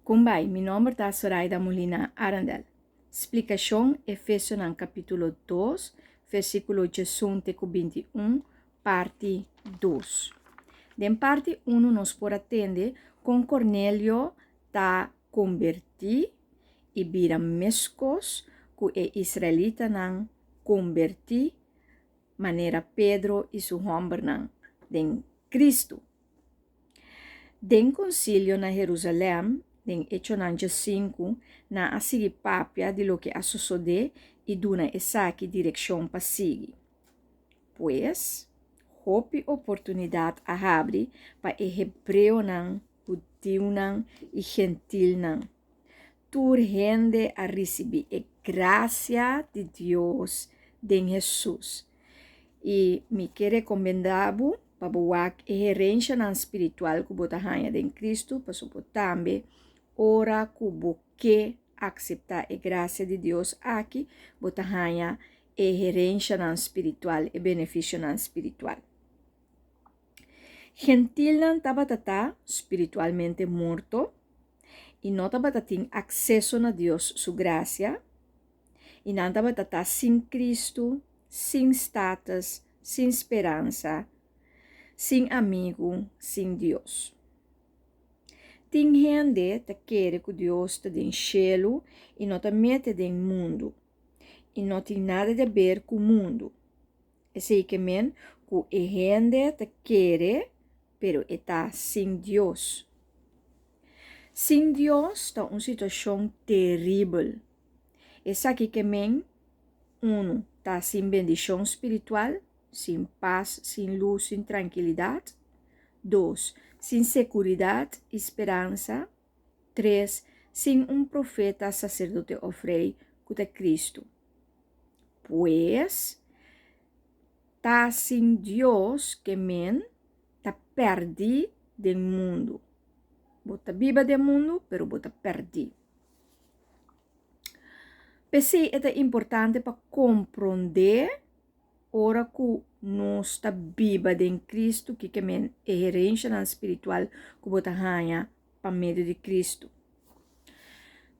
Kumbai, mi nomber ta Soraida Molina Arendel. Splikashon Efesonan kapítulo 2, versíkulo 11 te ku 21, parti 2. Den parti 1 nos por a tende kon Cornelio ta kombertí i bira meskos ku e israelitanan kombertí manera Pedro i su hòmbernan den Kristu. Den konsilio na Herusalèm, den Echonan 15, nan a sigui papia di loke a sosodé i duna esaki direkshon pa sigui. Pues, hopi oportunidat a habri pa e hebreonan, hudiunan i gentilnan. Tur hende a risibí e grasia di Dios den Hesus. I mi ke rekomendá bo pa bo wak e herenshanan spiritual ku bo ta haña den Kristu, pasobra bo tambe ora ku bo ke akseptá e grasia di Dios aki, bo ta haña e herenshanan spiritual, e benefisionan spiritual. Gentilnan tabata ta spiritualmente morto i no tabata tin akseso na Dios su grasia, i nan tabata ta sin Kristu, sin status, sin speransa, sin amigu, sin Dios. Tin hende ta kere ku Dios ta den shelu i no ta mete den mundu, i no tin nada di aber ku mundu. Esei ke men ku e hende ta kere pero e ta sin Dios. Sin Dios ta un situashon teribel. Esaki ke men, unu, ta sin bendishon spiritual, sin pas, sin lus, sin trankilidat. Dos, sin sekuridat i speransa. Tres, sin un profeta, saserdote òf rei, ku ta Kristu. Pues, ta sin Dios ke men ta pèrdí den mundu. Bo ta biba den mundu, pero bo ta pèrdí. P'esei e ta importante pa komprondé ora ku nos ta biba den Kristu ki ke men e herenshanan spiritual ku bo ta haña pa medio di Kristu.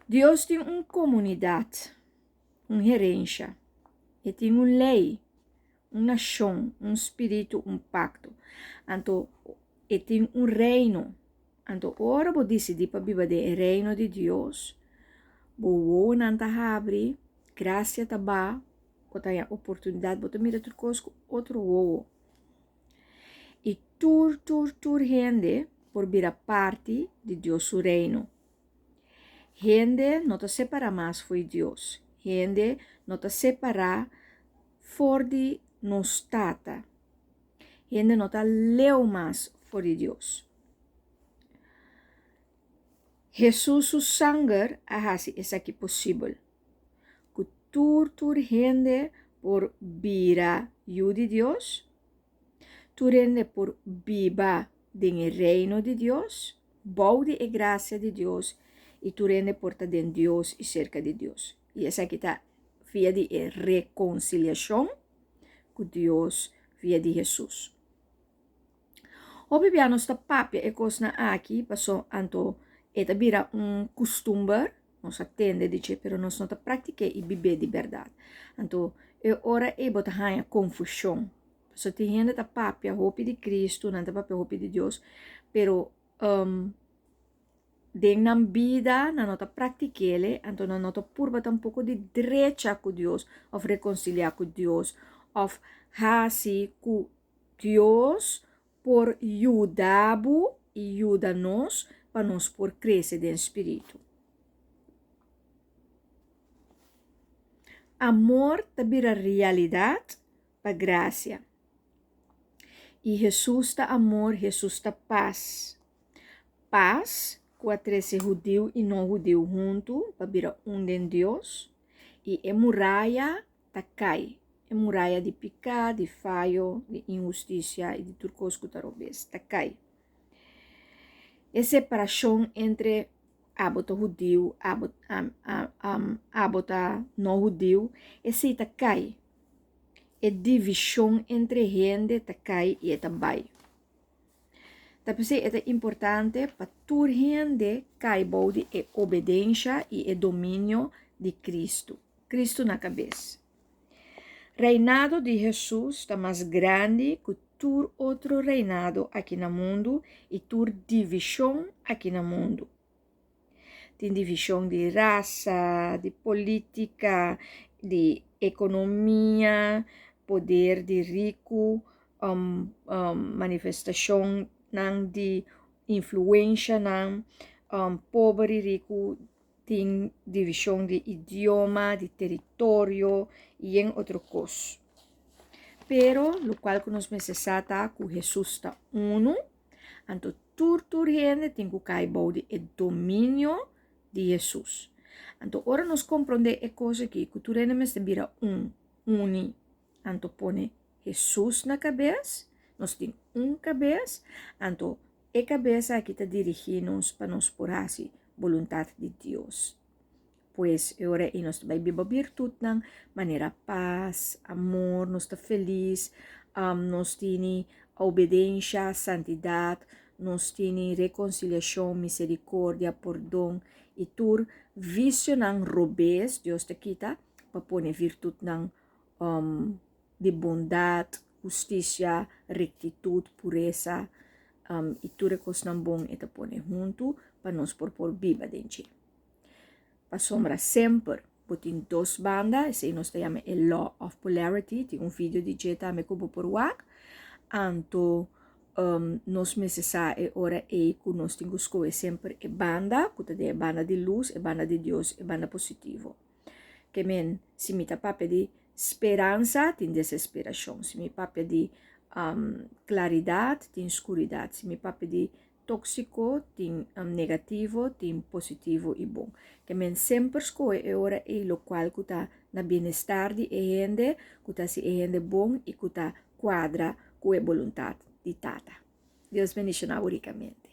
Dios tin un komunidat, un herensha. E tin un lei, un nashon, un spiritu, un pakto. Anto e tin un reino. Anto ora bo disidí pa biba den e reino di Dios, bo wowonan ta habri, grasia ta ba, bo ta haña oportunidat, bo ta mira tur kos ku otro wowo. I tur, tur, tur hende por bira parti di Dios su reino. Hende no ta separá mas fo'i Dios. Hende no ta separá for di nos Tata. Hende no ta leu mas for di Dios. Hesus su sanger a hasi esaki posibel, ku tur tur hende por bira yu di Dios, tur hende por biba den e reino di Dios, bou di e grasia di Dios, i tur hende por ta den Dios i serka di Dios. I esaki ta via di e rekonsiliashon ku Dios via di Hesus. Hopi bia nos ta papia e kosnan aki paso anto e ta bira un kustumber, nos a tende di dje pero nos no ta praktik'é i bib'é di bèrdat. Anto e ora ei bo ta haña konfushon. Pasobra tin hende ta papia hopi di Kristu, nan ta papia hopi di Dios, pero den nan bida nan no ta praktik'el, anto nan no ta purba tampoko di drecha ku Dios òf rekonsiliá ku Dios òf hasi ku Dios por yuda bo i yuda nos pa nos por krese den spiritu. Amor ta bira realidat pa grasia. I Hesus ta amor, Hesus ta pas. Pas ku a trese hudiu i no hudiu huntu pa bira un den Dios, i e muraya ta kai. E muraya di piká, di fayo, di inhustisia i di tur kos ku ta robes, ta kai. E separashon entre abo ta hudiu, abo, abo ta no hudiu, esei ta kai. E divishon entre hende ta kai i e ta bai. Ta p'esei e ta importante pa tur hende kai bou di e obedensha i e dominio di Kristu. Kristu na kabes. Reinado di Hesus ta mas grandi ku tur otro reinado aki na mundu i tur divishon aki na mundu. Tin divishon di rasa, di polítika, di ekonomia, poder di riku, manifestashonnan di influenshanan, pober i riku, tin divishon di idioma, di teritorio i yen otro kos. Pero lokual ku nos mester sa ta ku Hesus ta unu. Anto tur tur hende tin ku kai bou di e dominio di Hesus. Anto ora nos komprondé e kos aki ku tur hende mester bira un, uni, anto pone Hesus na kabes, nos tin un kabes, anto e kabes aki ta dirigí nos pa nos por hasi boluntat di Dios. Pues e ora ei nos ta bai biba birtutnan manera pas, amor, nos ta felis, nos tini obedensha, santidat, nos tini rekonsiliashon, miserikordia, pordon i tur visionan robes Dios ta kita pa pone virtutnan di bondat, hustisia, rektitut, puresa i tur e kosnan bon e ta pone huntu pa nos por por biba den dje. Pasobra semper bo tin dos banda, esei nos ta yama e law of polarity, tin un video di dje tambe ku bo por wak. Anto nos mester sa e ora ei ku nos tin ku skohe semper e banda ku ta den e banda di lus, e banda di Dios, e banda positivo. Ke men, si mi ta papia di speransa, tin desesperashon. Si mi papia di klaridat, tin skuridat. Si mi papia di Tóksiko, tin negativo, tin positivo i bon. Ke men semper skohe e ora ei lokual ku ta na bienestar di e hende, ku ta hasi e hende bon i ku ta kuadra ku e boluntat di Tata. Dios bendishoná bo rikamente.